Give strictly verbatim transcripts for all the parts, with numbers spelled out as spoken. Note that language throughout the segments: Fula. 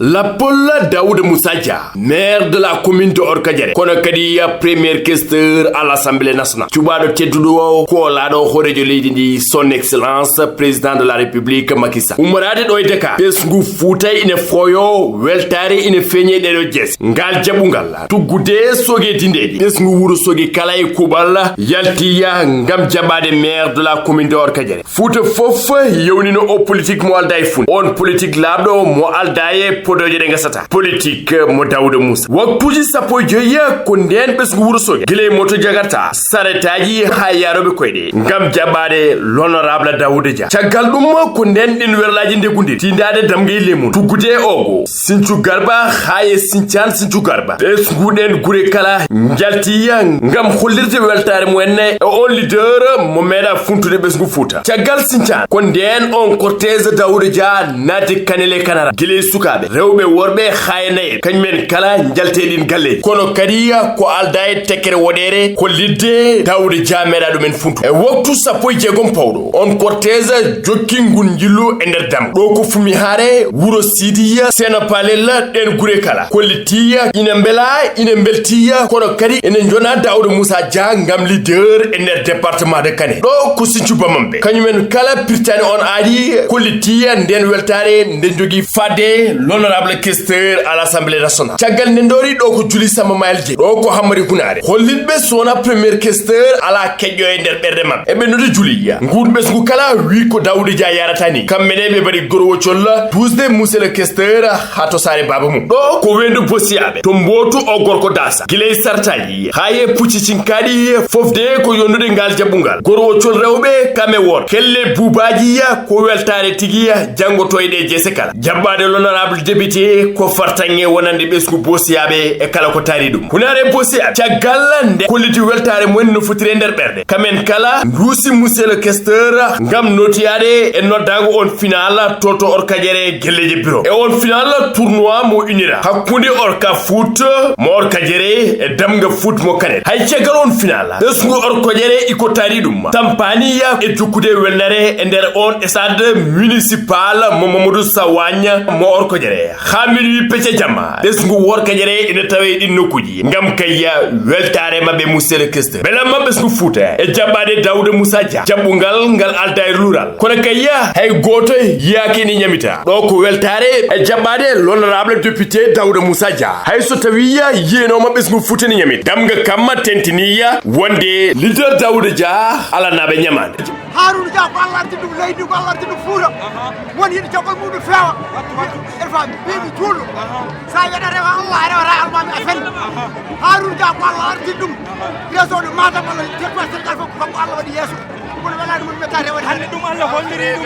Lappol Daouda Moussa Dia, maire de la commune de Orkadiéré, kono kadi premier questeur à l'Assemblée nationale. Cuɓaaɗo tedduɗo o, ko laaɗo hooreejo leydi ndi, son excellence président de la République Macky Sall. Ummoraade ɗo e Dakar, ɓesngu Fuuta ina fooyo, weltaare ina feeñe ɗeɗo jees. Ngal jaɓungal tuggude soge dindeeji, ɓesngu wuro soge kala e kuuɓal yaltiya ngam jaɓaade maire de la commune de Orkadiéré. Fuuta fof yewnino o politique mo aldaa e funde. On politique laaɓɗo mo aldaa e podooje ɗe ngasata. Politique mo Daouda Moussa. Waktuuji sappo e joyi ko ndeen ɓesngu wuro soge. Gila e moto jagarta, saretaaji haa yaarooɓe koyɗe. Ngam jaɓaade l'honorable Daouda Dia. Caggal ɗum ko ndeen ɗin werlaaji ndegundi. Tindaade damgay lemun. Tuggude e ogo. Sinthiou Garba haa e Sinthiane Sinthiou Garba. Ɓesngu ɗen gure kala njaltiya ngam hollirde weltaare mumen e on leader mo meeɗa funtude ɓesngu Fuuta. Caggal Sinthiane, ko ndeen on cortège Daouda Dia naati Kanel e Kanara. Gila e sukaaɓe, rewɓe, worɓe, haa e nayeeɓe. Kañumen kala njalti e ɗin galleeji. Kono kadi ko aldaa e tekkere woɗeere, ko lidde Daouda Dia meeɗa ɗumen funtu. E waktu sappo e jeegom pawɗo, on cortège jokki ngun njillu e nder dam. Ɗo ko Fumihaare, wuro Sidiya, Seno Palel, ɗen gure kala. Kollitiya, ina mbela, ina mbeltiya, kono kadi ene njona Daouda Moussa Dia ngam leader e nder département de Kanel. Ɗo ko Sinthiou Bamambé. Kañumen kala pirtani on aadi, kollitiya nden weltaare nde jogii fadde l'honorable questeur à l'Assemblée nationale. Caggal nden dori ɗo ko Juli Samba Mayel Dieng. Ɗo ko Hammadi Hunaare. Hollitɓe sona premier questeur ala keƴƴo e nder ɓerɗe maɓɓe. Eɓe nodda Juli ya. Ngun ɓesngu kala wi ko Daouda Dia yarata ni. Kamɓe ne ɓe mbaɗi gorowocol duusde monsieur le questeur haa to saare baaba mum. Ɗo ko weendu Bosiyaaɓe. To mbootu o gorko daasa. Gila e sartaaji haa e pucci cinkaaɗi fof de ko yondude ngal jaɓungal. Gorowocol rewɓe kam e worɓe. Helle buubaaji ya ko weltaare tigi ya janngotoyɗe jeese kala. Jaɓɓaade l'honorable député ko fartaŋŋe wonande ɓesngu Bosiyaaɓe e kala ko taari ɗum. Hunaare Bosiyaaɓe, caggal nde kolliti weltaare mumen no fotiri e nder ɓerɗe. Kamen kala nduusi monsieur le questeur ngam notiyaade e noddaango on final to to Orkadiéré Gelleje Biro. E on final tournoi mo unira hakkunde Orka Foot mo Orkadiéré e Damga Foot mo Kanel. Hay caggal on final, ɓesngu Orkadiéré iko taari ɗum. Tampaniya e jokkude welnere e nder on stade municipal mo Mamadou Sawagne mo Orkadiéré. Haa minuit pecce jamma, ɓesngu Orkadiéré ina tawe e ɗin nokkuuji. Ngam kayya weltaare maɓɓe monsieur le questeur. Belamma ɓesngu Fuuta e jaɓɓaade Daouda Moussa Dia. Jaɓɓungal ngal aldaa e luural. Kono kayya hay gooto yiyaaki ni ñamita. Ɗo ko weltaare e jaɓɓaade l'honorable député Daouda Moussa Dia. Hay so tawi ya yiyenooma ɓesngu Fuuta ni ñamita. Damga kamma tentiniya wonde leader Daouda Dia alanaaɓe ñamaande. Haaruna Dia ko Allah arti ɗum leydi, ko Allah arti ɗum Fuuta. Won yiɗi jaɓɓal mum no feewa. Ene faami, mbiimi juulɗo. So a yeɗata e Allah, a rewata e almaami, a fel. Haaruna Dia ko Allah arti ɗum. Yeeso no Matam, Allah territoire Sénégal fof, ko kanko Allah waɗi yeeso. Kono welaani mum, mettaade waɗi hannde. Hannde ɗum Allah holliri ɗum.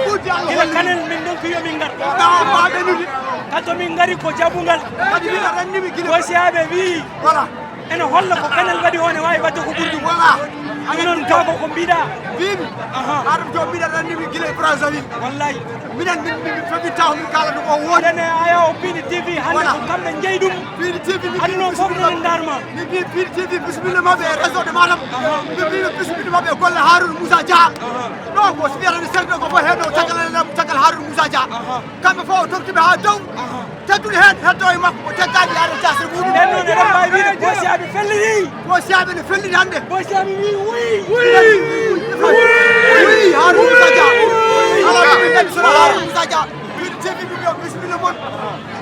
Ɓurti Allah gila holliri. Kanel min ɗon ko yo min ngar. Ɓaawo ɓaawo ɓennude. Kanto min ngari ko jaɓungal. Kadi min a rannimi gila. Ko siyaaɓe wii. Voilà. Ene holla ko Kanel waɗi o, ne waawi waɗde ko ɓuri ɗum. Voilà. Ɗum noon, kaa ko ko mbiɗa. Mbiimi. Aha. Aɗa ɗum to mbiɗa rannimi gila e Brazzaville. Wallay. Minen min, min, min fami taw min kala ɗum o woodi. Aɗa ne aya o Piindi T V hannde. Voilà. Ko kamɓe njeyi ɗum. Piindi T V min. Aduna o fof nene ndaarma. Min mbi Piindi T V bisimilla maɓɓe e réseau de Matam. Aha. Min mbi bisimilla maɓɓe e golle Harouna Moussa Dia. Aha. Ɗo ko so wiyata ne serɗo ko fof heen o caggal, caggal Harouna Moussa Dia. Aha. Kamɓe fof o totti ɓe haa dow. Aha. Tedduɗo heen heddo e makko ko teddaani yaade jaase muɗum. Nden noon eɗen mbaawi wiyde Boosiyaaɓe felliti. Boosiyaaɓe ne felliti hannde. Boosiyaaɓe wi wi. Wi. Wi. Harouna Moussa Dia. Alaa ko min nganndi so wonaa Harouna Moussa Dia. Min ceeɓi min ɗo bisimilla mon.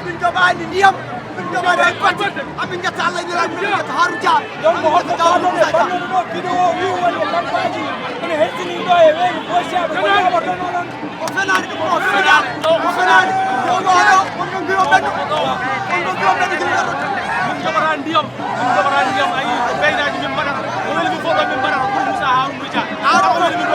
Min njoɓaani ndiyam. Min njoɓaani hay batte. Amin njetta Allah e Nelaaɗo, min njetta Harouna Dia. Donc, amin njetta Harouna Moussa Dia. Vidéo wi woni ko lampaaji ene hersini ɗo e weeyo Boosiyaaɓe ko ñaawotono ɗon. O fenaani ɗum, o fenaani, o fenaani. Yo ɗo, ɗo, on ɗon mbiyo ɓenɗo. On ɗon mbiyo ɓenɗo gila ɗo. Min njoɓata ndiyam, min njoɓata ndiyam, a yii, ko beynaaji min mbaɗata. Ko weli min fof ɗo min mbaɗata, pour Moussa Harouna Dia. Aɗa weli min